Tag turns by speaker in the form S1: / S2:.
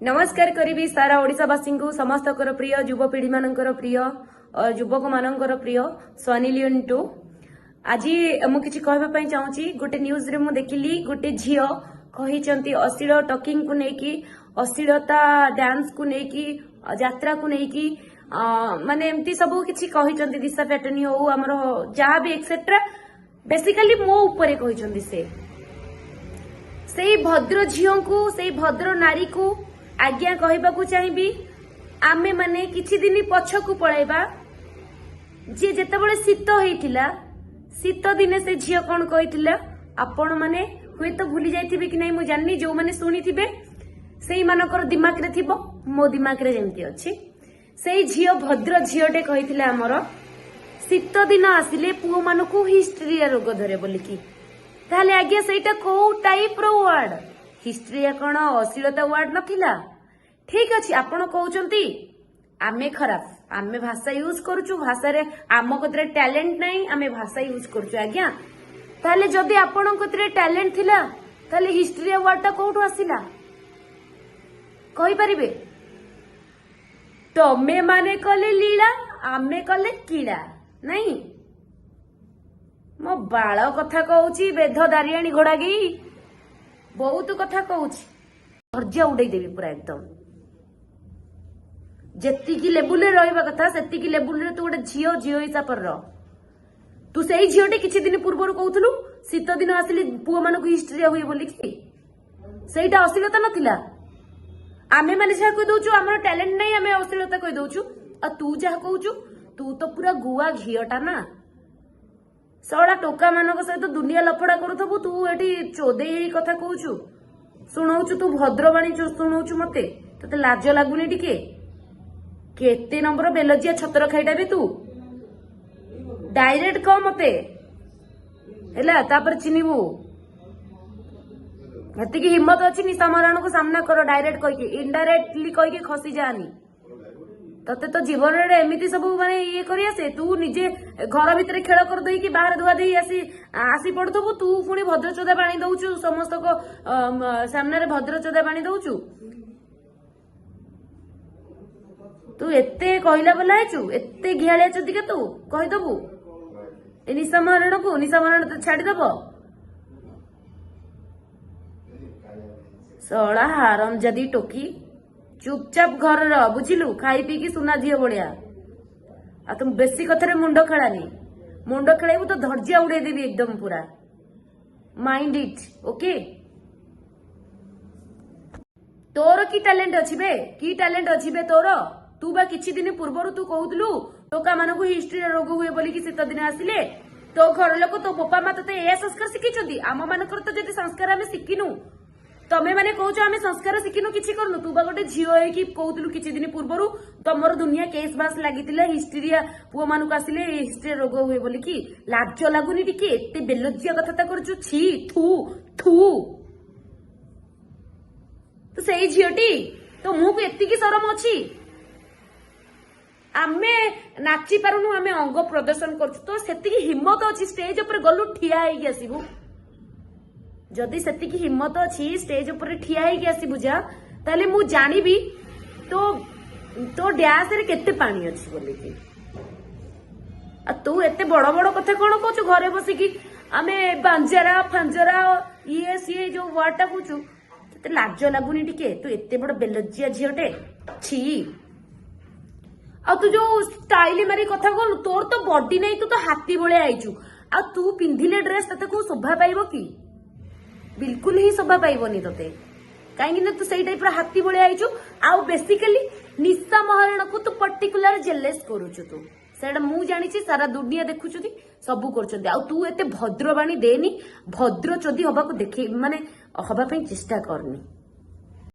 S1: ନମସ୍କାର କରିବି ସାରା ଓଡ଼ିଶାବାସୀଙ୍କୁ, ସମସ୍ତଙ୍କର ପ୍ରିୟ, ଯୁବପିଢ଼ି ମାନଙ୍କର ପ୍ରିୟ, ଯୁବକମାନଙ୍କର ପ୍ରିୟ ସନି ଲିଓନ୍ ଟୁ। ଆଜି ମୁଁ କିଛି କହିବା ପାଇଁ ଚାହୁଁଛି। ଗୋଟେ ନ୍ୟୁଜରେ ମୁଁ ଦେଖିଲି, ଗୋଟେ ଝିଅ କହିଛନ୍ତି ଅଶ୍ଳୀଳ ଟକିଂକୁ ନେଇକି, ଅଶ୍ଳୀଳତା ଡ୍ୟାନ୍ସକୁ ନେଇକି, ଯାତ୍ରାକୁ ନେଇକି, ମାନେ ଏମିତି ସବୁ କିଛି କହିଛନ୍ତି। ଦିଶା ପାଟନୀ ହଉ, ଆମର ଯାହା ବି ଏକ୍ସେଟ୍ରା, ବେସିକାଲି ମୋ ଉପରେ କହିଛନ୍ତି ସେ। ସେଇ ଭଦ୍ର ଝିଅଙ୍କୁ, ସେଇ ଭଦ୍ର ନାରୀକୁ ଆଜ୍ଞା କହିବାକୁ ଚାହିଁବି, ଆମେ ମାନେ କିଛି ଦିନ ପଛକୁ ପଳେଇବା ଯେ ଯେତେବେଳେ ଶୀତ ହେଇଥିଲା, ଶୀତ ଦିନେ ସେ ଝିଅ କଣ କହିଥିଲା, ଆପଣ ମାନେ ହୁଏତ ଭୁଲି ଯାଇଥିବେ କି ନାହିଁ ମୁଁ ଜାଣିନି। ଯୋଉମାନେ ଶୁଣିଥିବେ ସେଇମାନଙ୍କର ଦିମାଗରେ ଥିବ, ମୋ ଦିମାଗରେ ଯେମିତି ଅଛି। ସେଇ ଝିଅ, ଭଦ୍ର ଝିଅଟେ କହିଥିଲା ଆମର ଶୀତ ଦିନ ଆସିଲେ ପୁଅମାନଙ୍କୁ ହିଷ୍ଟ୍ରିଆ ରୋଗ ଧରେ ବୋଲିକି। ତାହେଲେ ଆଜ୍ଞା, ସେଇଟା କୋଉ ଟାଇପ ର ୱାର୍ଡ? ହିଷ୍ଟ୍ରିଆ କଣ ଅଶ୍ଳୀଳତା ୱାର୍ଡ ନଥିଲା? ଠିକ ଅଛି, ଆପଣ କହୁଛନ୍ତି ଆମେ ଖରାପ, ଆମେ ଭାଷା ୟୁଜ କରୁଛୁ, ଭାଷାରେ ଆମ କତିରେ ଟ୍ୟାଲେଣ୍ଟ ନାହିଁ, ଆମେ ଭାଷା ୟୁଜ କରୁଛୁ। ଆଜ୍ଞା, ତାହେଲେ ଯଦି ଆପଣଙ୍କ କତିରେ ଟ୍ୟାଲେଣ୍ଟ ଥିଲା, ତାହେଲେ ହିଷ୍ଟ୍ରିଆ ୱାର୍ଡ ଟା କୋଉଠୁ ଆସିଲା କହିପାରିବେ? ତମେ ମାନେ କଲେ ଲୀଳା, ଆମେ କଲେ କିଳା। ନାଇଁ, ମୋ ବାଳ କଥା କହୁଛି। ବେଧ ଦାରିଆଣୀ ଘୋଡା ଗେଇ ବହୁତ କଥା କହୁଛି। ଧୈର୍ଯ୍ୟ ଉଡେଇ ଦେବି ପୁରା ଏକଦମ। ଯେତିକି ଲେବୁଲରେ ରହିବା କଥା ସେତିକି ଲେବୁଲରେ ତୁ ଗୋଟେ ଝିଅ, ଝିଅ ହିସାବରେ ରହ। ତୁ ସେଇ ଝିଅଟି କିଛି ଦିନ ପୂର୍ବରୁ କହୁଥିଲୁ ଶୀତ ଦିନ ଆସିଲେ ପୁଅ ମାନଙ୍କୁ ହିଷ୍ଟ୍ରିଆ ହୁଏ ବୋଲିକି। ସେଇଟା ଅଶ୍ଳୀଳତା ନଥିଲା? ଆମେ ମାନେ ଯାହା କହିଦଉଛୁ, ଆମର ଟ୍ୟାଲେଣ୍ଟ ନାହିଁ, ଆମେ ଅଶ୍ଳୀଳତା କହିଦଉଛୁ। ଆଉ ତୁ ଯାହା କହୁଛୁ, ତୁ ତ ପୁରା ଗୁଆ ଘିଅଟା ନା। ଶଳା ଟୋକା ମାନଙ୍କ ସହିତ ଦୁନିଆ ଲଫଡା କରୁଥିବୁ, ତୁ ଏଠି ଚୋଦେଇ ହେଇ କଥା କହୁଛୁ, ଶୁଣଉଛୁ। ତୁ ଭଦ୍ରବାଣୀ ଶୁଣଉଛୁ ମତେ, ତତେ ଲାଜ ଲାଗୁନି ଟିକେ? କେତେ ନମ୍ବର ବେଲଜିଆ ଛତର ଖାଇଟା ବି ତୁ? ଡାଇରେକ୍ଟ କହ ମତେ ହେଲା, ତାପରେ ଚିହ୍ନିବୁ। ଏତିକି ହିମ୍ମତ ଅଛି, ନିଶା ମହାରଣାକୁ ସାମ୍ନା କର ଡାଇରେକ୍ଟ କହିକି, ଇନଡାଇରେକ୍ଟଲି କହିକି ଖସି ଯାଆନି। ତତେ ତ ଜୀବନରେ ଏମିତି ସବୁ ମାନେ ଇଏ କରି ଆସେ। ତୁ ନିଜେ ଘର ଭିତରେ ଖେଳ କରିଦେଇକି ବାହାରେ ଧୁଆ ଦେଇ ଆସି ଆସି ପଡୁଥିବୁ, ତୁ ପୁଣି ଭଦ୍ରଚୋଦା ବାଣୀ ଦଉଛୁ, ସମସ୍ତଙ୍କ ସାମ୍ନାରେ ଭଦ୍ରଚୋଦା ବାଣୀ ଦଉଛୁ। ତୁ ଏତେ କହିଲା ବୋଲା ହେଇଛୁ, ଏତେ ଘିଆଳିଆ ଚୁଦିକା ତୁ କହିଦବୁ ଏ ନିଶା ମହାରଣାକୁ? ନିଶା ମହାରଣା ତ ଛାଡିଦବ? ଶଳା ହାରମଜାଦି ଟୋକି, ଚୁପଚାପ ଘରେ ରହ, ବୁଝିଲୁ? ଖାଇ ପିଇକି ସୁନା ଝିଅ ଭଳିଆ। ଆଉ ତୁ ବେଶୀ କଥାରେ ମୁଣ୍ଡ ଖେଳାନି। ମୁଣ୍ଡ ଖେଳେଇବୁ ତ ଧୈର୍ଯ୍ୟ ଉଡେଇ ଦେବି ଏକଦମ ପୁରା। Mind it, okay? ତୋର କି ଟ୍ୟାଲେଣ୍ଟ ଅଛି ବେ? କି ଟ୍ୟାଲେଣ୍ଟ ଅଛି ବେ ତୋର? ତୁ ବା କିଛି ଦିନ ପୂର୍ବରୁ ତୁ କହୁଥିଲୁ ଟୋକା ମାନଙ୍କୁ ହିଷ୍ଟ୍ରିର ରୋଗ ହୁଏ ବୋଲିକି ଶୀତ ଦିନ ଆସିଲେ। ତୋ ଘର ଲୋକ, ତୋ ବୋପା ମା ତତେ ଏଇଆ ସଂସ୍କାର ଶିଖିଛନ୍ତି? ଆମ ମାନଙ୍କର ତ ଯଦି ସଂସ୍କାର ଆମେ ଶିଖିନୁ, ତମେ ମାନେ କହୁଛ ଆମେ ସଂସ୍କାର ଶିଖିନୁ, କିଛି କରୁନୁ। ତୁ ବା ଗୋଟେ ଝିଅ ହେଇକି କହୁଥିଲୁ କିଛି ଦିନ ପୂର୍ବରୁ, ତମର ଦୁନିଆ କେସ୍ ବାସ୍ ଲାଗିଥିଲା, ହିଷ୍ଟ୍ରିଆ ପୁଅ ମାନଙ୍କୁ ଆସିଲେ ହିଷ୍ଟ୍ରିଆ ରୋଗ ହୁଏ ବୋଲିକି। ଲାଜ ଲାଗୁନି ଟିକେ? ଏତେ ବେଲଜ୍ଜିଆ କଥା କରୁଛୁ, ଛି, ଥୁ ଥୁ। ତୁ ସେଇ ଝିଅଟି, ତ ମୁହଁକୁ ଏତିକି ସରମ ଅଛି? ଆମେ ନାଚି ପାରୁନୁ, ଆମେ ଅଙ୍ଗ ପ୍ରଦର୍ଶନ କରୁଛୁ। ତ ସେତିକି ହିମ୍ମତ ଅଛି ଷ୍ଟେଜ ଉପରେ ଗଲୁ ଠିଆ ହେଇକି ଆସିବୁ? ଯଦି ସେତିକି ହିମ୍ମତ ଅଛି ଷ୍ଟେଜ ଉପରେ ଠିଆ ହେଇକି ଆସିବୁ ଯା, ତାହେଲେ ମୁଁ ଜାଣିବି ତୋ ତୋ ଡ୍ୟାସରେ କେତେ ପାଣି ଅଛି ବୋଲିକି। ଆଉ ତୁ ଏତେ ବଡ ବଡ କଥା କଣ କହୁଛୁ ଘରେ ବସିକି? ଆମେ ବାଞ୍ଜରା ଫାଞ୍ଜରା ଇଏ ସିଏ ଯୋଉ ୱାର୍ଡ ଟା କହୁଛୁ, ତତେ ଲାଜ ଲାଗୁନି ଟିକେ? ତୁ ଏତେ ବଡ ବେଲଜ୍ଜିଆ ଝିଅଟେ, ଛି। ଆଉ ତୁ ଯୋଉ ଷ୍ଟାଇଲ ମାରି କଥା କହୁନୁ, ତୋର ତ ବଡି ନାହିଁ, ତୁ ତ ହାତୀ ଭଳିଆ ହେଇଛୁ। ଆଉ ତୁ ପିନ୍ଧିଲେ ଡ୍ରେସ ତତେ କୋଉ ଶୋଭା ପାଇବ କି? ବିଲକୁଲ ହିଁ ଶୋଭା ପାଇବନି ତତେ, କାହିଁକି ନା ତୁ ସେଇ ଟାଇପର ହାତୀ ଭଳିଆ ହେଇଛୁ। ଆଉ ବେସିକାଲି ନିଶା ମହାରଣାକୁ ତୁ ପର୍ଟିକୁଲାର ଜେଲେସ୍ କରୁଛୁ ତୁ, ସେଇଟା ମୁଁ ଜାଣିଛି, ସାରା ଦୁନିଆ ଦେଖୁଛନ୍ତି, ସବୁ କରୁଛନ୍ତି। ଆଉ ତୁ ଏତେ ଭଦ୍ରବାଣୀ ଦେନି, ଭଦ୍ର ଚୋଦି ହବାକୁ ଦେଖେଇ ମାନେ ହବା ପାଇଁ ଚେଷ୍ଟା କରନି।